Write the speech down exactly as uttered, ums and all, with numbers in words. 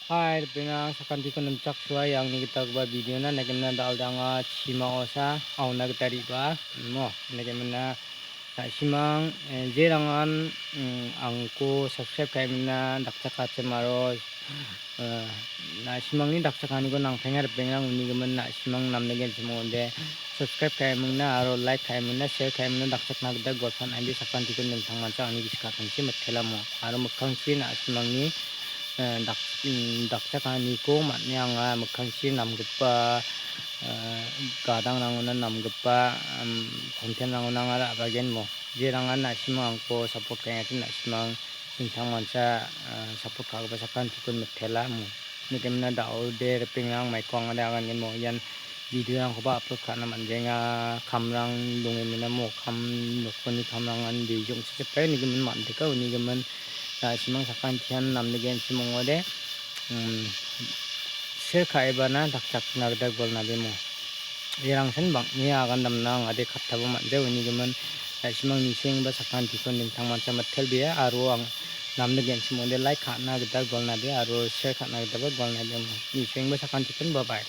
Hai, ripeng sakantiko nimchaksoa, angni gita gipa video-na nikengna dal·danga chimao sa auna gita riba. Mo, nikengna na·simang, eh, jerangan, mm, angko subscribe ka·emina dakchakachim aro, eh, na·simangni dakchakaniko nangtenga ripengrang unigimin na·simang namnigenchim ong·ode subscribe ka·emingna aro like ka·emingna share ka·emingna dakchakna gita golpan aidi sakantiko nintangmancha angni gisik ka·tongchi mitelamo aro mikkangchi na·simangni eh, dak-, mm, dakchakaniko man·e anga mikkangchi namgipa, eh, gadangrangona namgipa, em, content-rangona anga ra·bagenmo. Jerangan na·simang angko support ka·engachim na·simang dingtangmancha, eh, support ka·gipa sakantikon mitelamo. Nikengna da·ode ripengrang maiko angade agangenmo. Ian video-rangkoba upload ka·na man·jaenga. Kamrang dongenina mo, kam nokni kamrangan bijong chichipae unigimin man·dika, unigimin na·simang sakantian namnigenchim ong·ode, mm, share ka·ebana dakchakna gita golnabemo. Erangsen bang·e agandamna angade kattaba man·ja, unigimin na·simang nisoengba sakantikon dingtangmancha mitelbea aro ang namnigenchim ong·ode like ka·na gita golnabea aro share ka·na gitaba golnabemo. Nisoengba sakantikon bye bye.